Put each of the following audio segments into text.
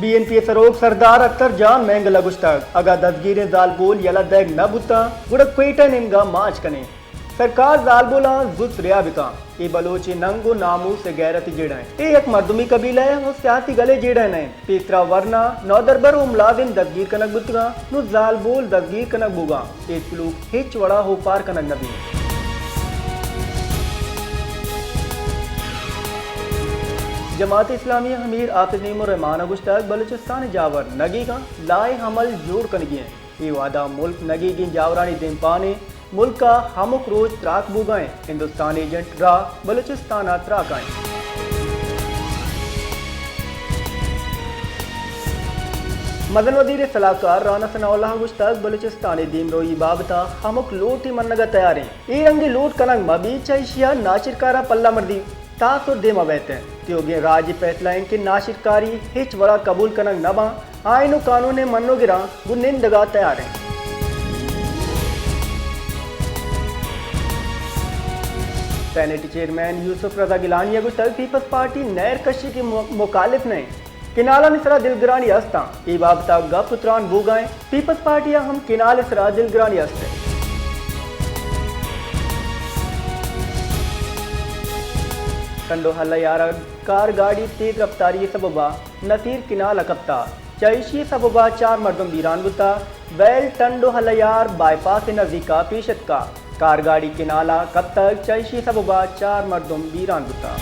Be N P ءِ سروک سردار اختر جان مینگل ءَ گوشتگ، اگاں دزگیریں زالبول یلہ دئیگ نہ بوتاں، گڑا کوئٹہ ءِ نیمگ ءَ مارچ کنیں۔ سرکار زالبولاں زوت رہا بکاں۔ اے بلوچ ءِ ننگ ءُ ناموس ءُ غیرت ءِ جیڑہ انت۔ اے یک مردمی قبیلہ ءِ ءُ سیاسی گل ءِ جیڑہ نہ انت۔ پیسرا ورنا، نودربر ءُ ملازم دزگیر کنگ بوتگاں، نوں زالبول دزگیر کنگ بوگاں۔ اے سلوک ہچ وڑا اوپار کنگ نہ بیت۔ جماعت اسلامی ءِ امیر حافظ نعیم الرحمان ءَ گوشتگ، بلوچستان ءِ جاور نگیگاں، لائحہ عمل جوڑ کنگی انت۔ اے وہدا ملک نگیگیں جاورانی دیمپان انت۔ ملک ءَ ہمک روچ تراک بوگا انت۔ ہندوستان ایجنٹ را بلوچستان ءَ تراک ءَ انت۔ مزن وزیر ءِ سلاہکار رانا ثناء اللہ ءَ گوشتگ، بلوچستان ءِ دیمروئی ءِ بابت ءَ ہمک لوٹے منگ ءَ تیار انت۔ اے رنگیں لوٹ کنگ مہ بیت، چہ ایشی ءَ ناشرکار ءَ پلہ مردی تاثر دیما بئیت انت۔ تیوگیں راجی فیصلہ انت کہ ناشرکاری ہچ وڑا قبول کنگ نہ باں۔ آئین ءُ قانون ءِ منوگراں گوں نندگ ءَ تیار انت۔ سینیٹ چیئرمین یوسف رضا گیلانی ءَ گوشتگ، پیپلز پارٹی نہر کشی ءِ م-، مخالف نہ انت۔ کینالانی سرا دلگرانی است انت۔ اے بابت ءَ گپ ءُ تران بوگا انت۔ پیپلز پارٹی ءَ ہم کینال ءِ سرا دلگرانی است انت۔ ٹنڈو حلہ یار ءَ کار گاڑی تیز رفتاری ءِ سبب ءَ نصیر کینال ءَ کپتا۔ چہ ایشی ءِ سبب ءَ چار مردم بیران بوتا۔ ویل ٹنڈو حلہ یار بائی پاس ءِ نزیک ءَ پیش اتکا۔ کار گاڑی کینال ءَ کپتگ، چہ ایشی ءِ سبب ءَ چار مردم بیران بوتگ۔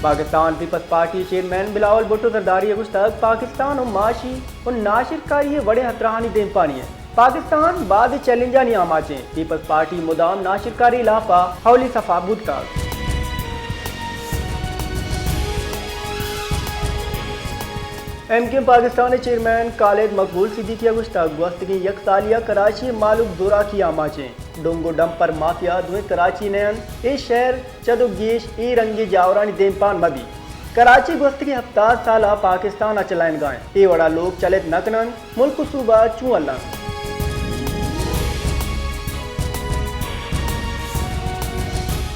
Pakistan Peoples Party chairman Bilawal Bhutto Zardari ءَ گوشتگ، پاکستان ءَ معاشی ءُ ناشرکاری ءِ وڑیں ہترہانی دیمپانی انت۔ پاکستان بازیں چیلنجانی آماچ انت۔ پیپلز پارٹی مدام ناشرکاری ءِ ہلاپ ءَ اولی صف ءَ بوتگ۔ ایم کیو ایم پاکستان ءِ چیئرمین خالد مقبول صدیقی ءَ گوشتگ، گوستگیں یک سالی ءَ کراچی ءِ مہلوک زوراکی ءَ آماچ انت۔ ڈونگ ءُ ڈمپر مافیا دوئیں کراچی ءِ نہ انت۔ اے شہر چد ءُ گیش اے رنگیں جاورانی دیمپان مہ بیت۔ کراچی گوستگیں ہپتاد سال ءَ پاکستان ءَ چلائینگا انت۔ اے وڑا لوگ چلت نہ کن انت، ملک ءُ صوبہ چوں الّ انت؟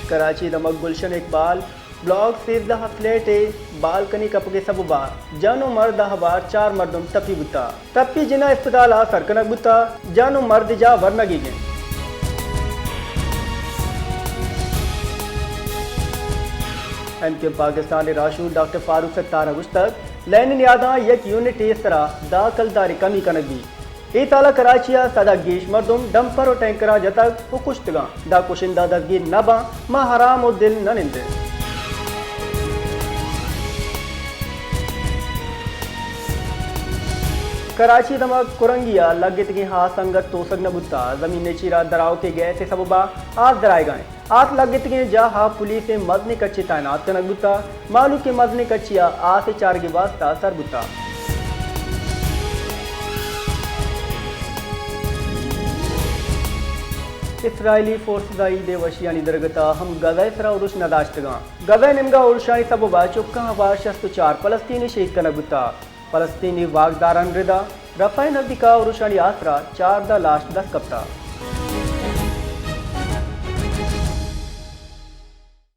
کراچی ءِ دمگ گلشن اقبال بلاک سیزدہ ءِ فلیٹ ءِ بالکنی کپگ ءِ سبب ءَ جن ءُ مرد ءَ ہوار چار مردم ٹپی بوتگ۔ ٹپی جن ءَ اسپتال ءَ سر کنگ بوتگ، جن ءُ مرد ءِ جاہ ورنگیگ انت۔ ایم کیو ایم پاکستان ءِ راہشون ڈاکٹر فاروق ستار ءَ گوشتگ، لین ءِ نیاداں یک یونٹے ءِ سرا داخل دار ءِ کمی کنگ بیت۔ اے سال ءَ کراچی ءَ سد ءَ گیش مردم ڈمپر ءُ ٹینکراں جتگ ءُ کشتگاں۔ داں کشندہ دزگیر نہ باں، ما آرام ءُ دل نہ نندیں۔ کراچی ءِ دمگ کرنگی ءَ لگتگیں ہاس انگت توسگ نہ بوتگ، زمین ءِ چیرا دراوکیں گیس ءِ سبب ءَ ہاس درآیگ ءَ انت۔ آس لگتگیں جاہ ءَ پولیس ءِ مزنیں کچے تعینات کنگ بوتگ۔ مہلوک ءِ مزنیں کچے ءَ آس ءِ چارگ ءِ واستہ سر بوتگ۔ اسرائیلی فورسز ءَ عید ءِ وشیانی درگت ءَ ہم غزہ ءِ سرا ارش نہ داشتگاں۔ غزہ ءِ نیمگ ءَ ارشانی سبب ءَ چکاں ہوار شست ءُ چار فلسطینی شہید کنگ بوتگ۔ فلسطینی واکدارانی رد ءَ رفح ءِ نزیک ءَ ارشانی آسر ءَ چاردہ لاش دست کپتگ۔